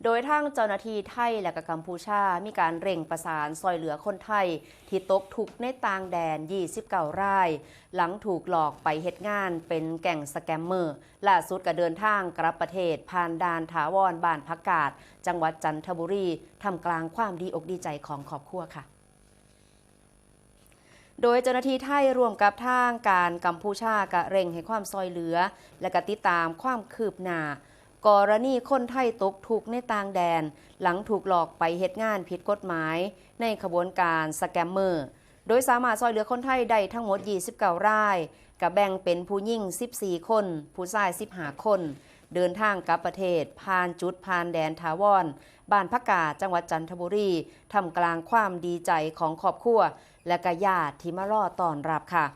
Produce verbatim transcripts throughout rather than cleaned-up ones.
โดยทางเจ้าหน้าที่ไทยและก็กัมพูชามีการเร่งประสานซอยเหลือคนไทยที่ตกทุกข์ในต่างแดน ยี่สิบเก้า ราย หลังถูกหลอกไปเฮ็ดงานเป็นแก๊งสแกมเมอร์ ล่าสุดก็เดินทางกลับประเทศผ่านด่านถาวรบ้านผักกาด จังหวัดจันทบุรี ท่ามกลางความดีอกดีใจของครอบครัวค่ะ โดยเจ้าหน้าที่ไทยร่วมกับทางการกัมพูชาก็เร่งให้ความซอยเหลือ และก็ติดตามความคืบหน้า กรณีคนไทยตกทุกข์ในต่างแดน หลังถูกหลอกไปเฮ็ดงานผิดกฎหมายในขบวนการสแกมเมอร์ โดยสามารถซอยเหลือคนไทยได้ทั้งหมด ยี่สิบเก้า ราย ก็แบ่งเป็นผู้หญิง สิบสี่ คน ผู้ชาย สิบห้า คน เดินทางกลับประเทศผ่านจุดผ่านแดนถาวร บ้านผักกาด จังหวัดจันทบุรี ท่ามกลางความดีใจของครอบครัว และก็ญาติที่มารอต้อนรับค่ะ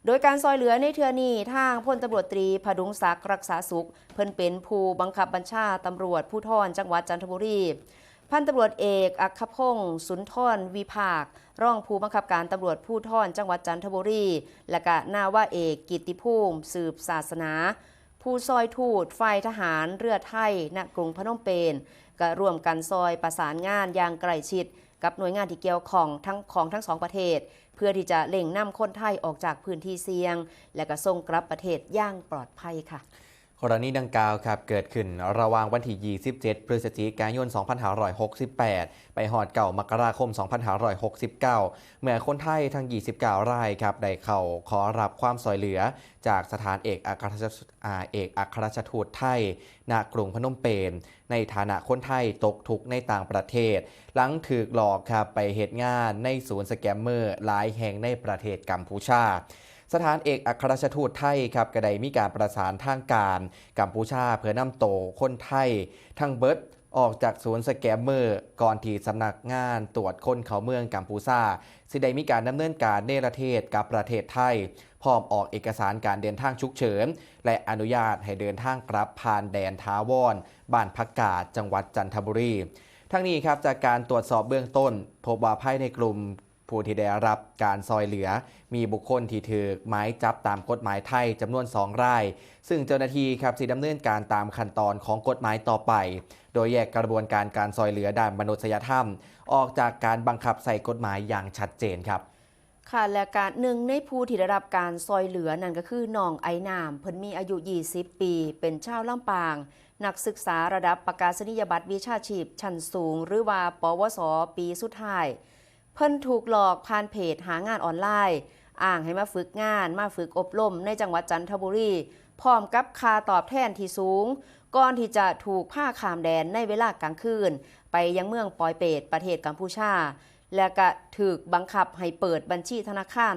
โดยการซอยเหลือในเทื่อนี้ ทางพลตำรวจตรีผดุงศักดิ์ รักษาสุข เพิ่นเป็นผู้บังคับบัญชาตำรวจภูธรจังหวัดจันทบุรี พันตำรวจเอกอัครพงษ์ สุนทรวิภาค รองผู้บังคับการตำรวจภูธรจังหวัดจันทบุรี และก็นาวาเอกกิตติภูมิ สืบศาสนา ผู้ซอยทูตฝ่ายทหารเรือไทย ณ กรุงพนมเปญ ก็ร่วมกันซอยประสานงานอย่างใกล้ชิดกับหน่วยงานที่เกี่ยวข้องทั้ง ของทั้งสองประเทศ เพื่อที่จะเร่งนำคนไทยออกจากพื้นที่เสี่ยง และก็ส่งกลับประเทศอย่างปลอดภัยค่ะ กรณีดังกล่าวครับ เกิดขึ้นระหว่างวันที่ ยี่สิบเจ็ด พฤศจิกายน สองพันห้าร้อยหกสิบแปด ไปฮอด เก้า มกราคม สองพันห้าร้อยหกสิบเก้า เมื่อคนไทยทั้ง ยี่สิบเก้า รายครับ ได้เข้าขอรับความซอยเหลือจากสถานเอกอัครราช อ่า เอกอัครราชทูตไทย ณ กรุงพนมเปญ ในฐานะคนไทยตกทุกข์ในต่างประเทศ หลังถูกหลอกครับไปเฮ็ดงานในศูนย์สแกมเมอร์หลายแห่งในประเทศกัมพูชา สถานเอกอัครราชทูตไทยครับ ก็ได้มีการประสานทางการกัมพูชา เพื่อนำโตคนไทยทั้งเบิดออกจากศูนย์สแกมเมอร์ ก่อนที่สำนักงานตรวจคนเข้าเมืองกัมพูชา สิได้มีการดำเนินการเนรเทศกับประเทศไทย พร้อมออกเอกสารการเดินทางฉุกเฉิน และอนุญาตให้เดินทางกลับผ่านแดนถาวร บ้านผักกาด จังหวัดจันทบุรี ทั้งนี้ครับ จากการตรวจสอบเบื้องต้น พบว่าภายในกลุ่มผู้ที่ได้รับการซอยเหลือ มีบุคคลที่ถูกหมายจับตามกฎหมายไทยจำนวนสองราย ซึ่งเจ้าหน้าที่ครับสิดำเนินการตามขั้นตอนของกฎหมายต่อไป โดยแยกกระบวนการการซอยเหลือด้านมนุษยธรรม ออกจากการบังคับใช้กฎหมายอย่างชัดเจนครับ ค่ะ และก็หนึ่งในผู้ที่ได้รับการซอยเหลือนั่นก็คือน้องไอ้น้ำ เพิ่นมีอายุ ยี่สิบ ปี เป็นชาวลำปาง นักศึกษาระดับประกาศนียบัตรวิชาชีพชั้นสูง หรือว่า ปวส ปีสุดท้าย เพิ่นถูกหลอกผ่านเพจหางานออนไลน์ อ้างให้มาฝึกงาน มาฝึกอบรมในจังหวัดจันทบุรี พร้อมกับค่าตอบแทนที่สูง ก่อนที่จะถูกพาข้ามแดนในเวลากลางคืน ไปยังเมืองปอยเปต ประเทศกัมพูชา และก็ถูกบังคับให้เปิดบัญชีธนาคาร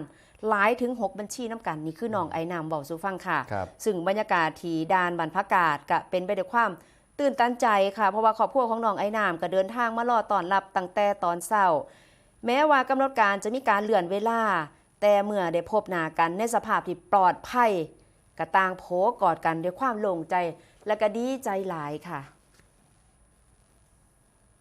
หลายถึงหกบัญชีนำกัน นี่คือน้องไอ้น้ำเว้าสู่ฟังค่ะ ครับ ซึ่งบรรยากาศที่ด่านบ้านผักกาดก็เป็นไปด้วยความตื่นตันใจค่ะ เพราะว่าครอบครัวของน้องไอ้น้ำก็เดินทางมารอต้อนรับตั้งแต่ตอนเช้า แม้ว่ากำหนดการจะมีการเลื่อนเวลา แต่เมื่อได้พบหน้ากันในสภาพที่ปลอดภัย ก็ต่างโผกอดกันด้วยความโล่งใจ และก็ดีใจหลายค่ะ